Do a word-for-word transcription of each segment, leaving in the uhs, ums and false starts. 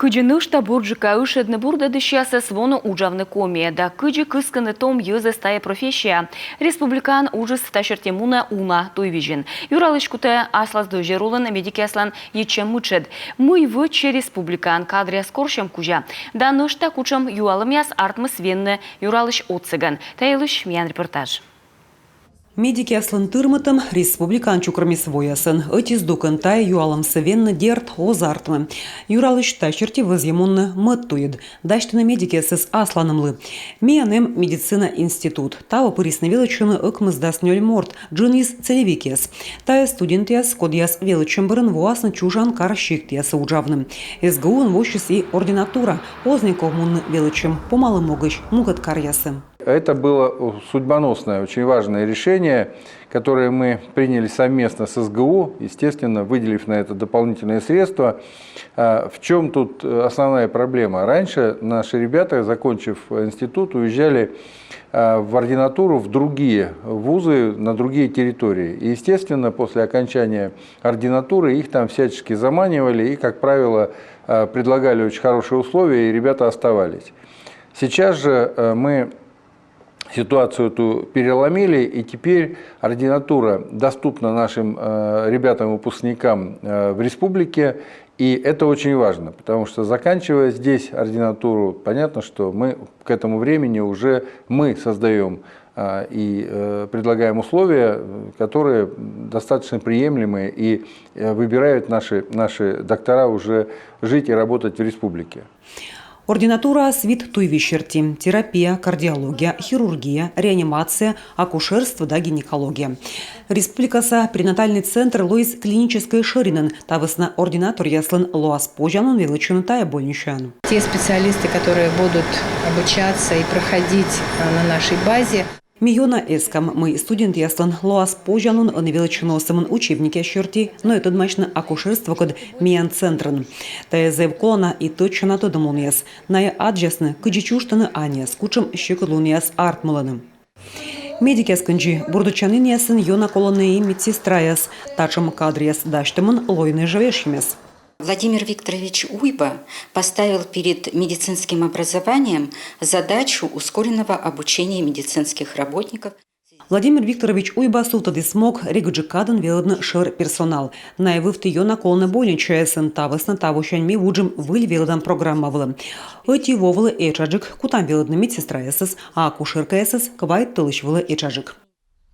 Кыдзи нӧшта бурджыка ышӧдны бурдӧдысьясӧс воны уджавны Комиӧ да кыдзи кыскыны том йӧзӧс тайӧ профессияӧ? Республикаын уджыс та серти мунӧ уна туйвизьын. Юралысь кутӧ аслас дӧзьӧр улын медикъяслӧн йитчӧм мытшӧд. Мый вӧчсьӧ республикаын кадръяс корсьӧм кузя? Да нӧшта кутшӧм юалӧмъяс артмис венны юралысь отсӧгӧн? Та йылысь миян репортаж. Медикъяслӧн тырмытӧм республикаын чукӧрмис воясӧн. Ӧти здукӧн тайӧ юалӧмсӧ венны, дерт, оз артмы. Юралысь та серти вӧзйӧ мунны мӧд туйӧд: дасьтыны медикъясӧс асланымлы. Миян эм медицина институт. Таво пырисны велӧдчыны ӧкмысдас нёль морт, джынйыс целевикъяс. Тайӧ студентъяс, кодъяс велӧдчӧм бӧрын воасны чужан кар сиктъясӧ уджавны. СГУ-ын воссис и ординатура. Оз некор мунны велӧдчӧм, помалӧм могысь мукӧд каръясӧ. Это было судьбоносное, очень важное решение, которое мы приняли совместно с СГУ, естественно, выделив на это дополнительные средства. А в чем тут э, основная проблема? Раньше наши ребята, закончив институт, уезжали а, в ординатуру, в другие вузы, на другие территории. И, естественно, после окончания ординатуры их там всячески заманивали и, как правило, а, предлагали очень хорошие условия, и ребята оставались. Сейчас же э, мы ситуацию эту переломили, и теперь ординатура доступна нашим э, ребятам, выпускникам э, в республике. И это очень важно, потому что, заканчивая здесь ординатуру, понятно, что мы к этому времени уже мы создаем а, и э, предлагаем условия, э, которые достаточно приемлемые, и э, выбирают наши, наши доктора уже жить и работать в республике. Ординатураыс вит туйвизь серти: терапия, кардиология, хирургия, реанимация, акушерство да гинекология. Республикаса перинатальный центр лоис клиническӧй шӧринӧн. Та вӧсна ординаторъяслӧн лоас позянлун велӧдчыны тайӧ больничаын. Те специалисты, которые будут обучаться и проходить а, на нашей базе. Ми ёна эскам, мый студентъяслӧн лоас позянлун ӧні велӧдчыны сӧмын учебникъяс серти, но и тӧдмасьны акушерствокӧд миян центрын. Тайӧ зэв колана и тӧдчана тӧдӧмлунъяс. Найӧ аддзасны, кыдзи чужтӧны аньяс, кутшӧм сьӧкыдлунъяс артмылӧны. Медикъяс кындзи бурдӧдчанінъясын ёна колӧны и медсестраяс. Татшӧм кадръяс дасьтӧмын лоины жӧ вежсьӧмъяс. Владимир Викторович Уйба поставил перед медицинским образованием задачу ускоренного обучения медицинских работников. Владимир Викторович Уйба сувтӧдіс мог регыдджык кадӧн велӧдны шӧр персонал. Найӧ вывті ёна колӧны больничаясын. Та вӧсна тавосянь ми вуджим выль велӧдан программа вылӧ. Ӧти во вылӧ этшаджык кутам велӧдны медсестраясӧс, а акушеркаясӧс квайт тӧлысь вылӧ этшаджык.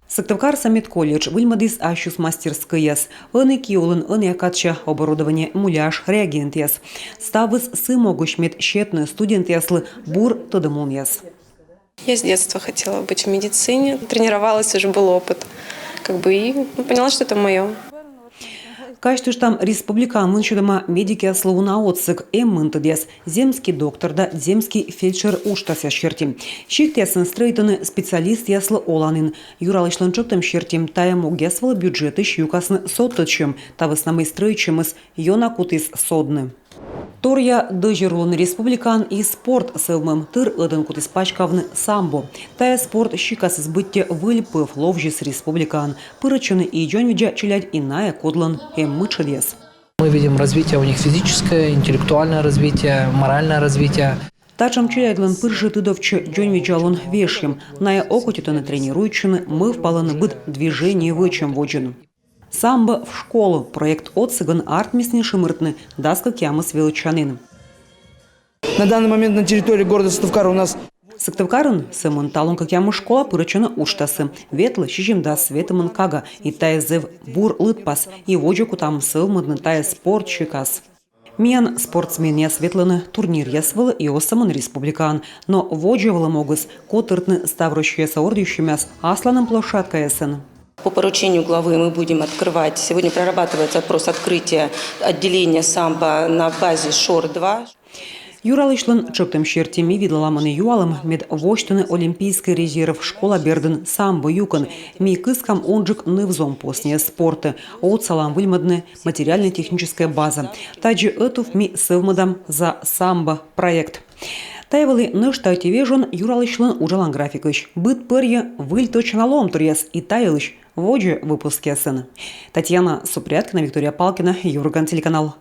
Сыктывкарса медколледж выльмӧдіс ассьыс мастерскӧйяс. Ӧні ки улын, ӧнія кадся оборудование, муляж, реагентъяс. Ставыс сы могысь, мед сетны студентъяслы бур тӧдӧмлунъяс. Я с детства хотела быть в медицине, тренировалась, уже был опыт. Как бы и ну, поняла, что это мое. Казьтыштам, республикаын вынсьӧдӧма медикъяслы уна отсӧг. Эм мынтӧдъяс «Земский доктор» да «Земский фельдшер» уджтасъяс серти. Сиктъясын стрӧитӧны специалистъяслы оланін. Юралысьлӧн тшӧктӧм серти, тайӧ могъяс вылӧ бюджетысь юкасны содтӧдчӧм. Та вӧсна мый стрӧитчӧмыс ёна кутіс содны. Торъя дӧзьӧр улын республикаын и спорт сӧвмӧм. Тыр ӧдӧн кутіс паськавны самбо. Тайӧ спорт сикасыс быттьӧ выль пӧв ловзис республикаын. Пырӧдчӧны и дзоньвидза челядь, и найӧ, кодлӧн эм мытшӧдъяс. Мы видим развитие у них физическое, интеллектуальное развитие, моральное развитие. Татшӧм челядьлӧн пыр жӧ тыдовтчӧ дзоньвидзалун вежсьӧм. Найӧ окотитӧны тренируйтчыны, мӧвпалӧны быд движение вӧчӧм водзын. «Самбо в школу» проект отсӧгӧн артмис нин шымыртны дас кӧкъямыс велӧдчанін. На данный момент на территории города Сыктывкара у нас... Сыктывкарын сӧмын талун кӧкъямыс школа пырӧдчӧны уджтасӧ. Ветлӧ сизимдас ветымын кага, и тайӧ зэв бур лыдпас, и водзӧ кутам сӧвмӧдны тайӧ спорт сикас. Миян спортсменъяс ветлӧны турниръяс вылӧ и оз сӧмын республикаын. Но водзӧ вылӧ могыс — котыртны ставроссияса ордйысьӧмъяс асланым площадкаясӧн. По поручению главы мы будем открывать. Сегодня прорабатывается вопрос открытия отделения самбо на базе шор-два. Юралысьлӧн тшӧктӧм серти ми видлалам ӧні юалӧм, мед восьтыны олимпийскӧй резерв школа бердын самбо юкӧн. Ми кыскам унджык ныв-зон поснияс спортӧ. Отсалам выльмӧдны материально-техническӧй база. Тадзи ӧтув ми сӧвмӧдам «За самбо» проект. Тайӧ вӧлі нӧшта ӧти вежон юралысьлӧн уджалан графикысь. Быд пӧрйӧ выль тӧдчана лоӧмторъяс и та йылысь водзӧ выпускъясын. Татьяна Супряткина, Виктория Палкина, «Юрган» телеканал.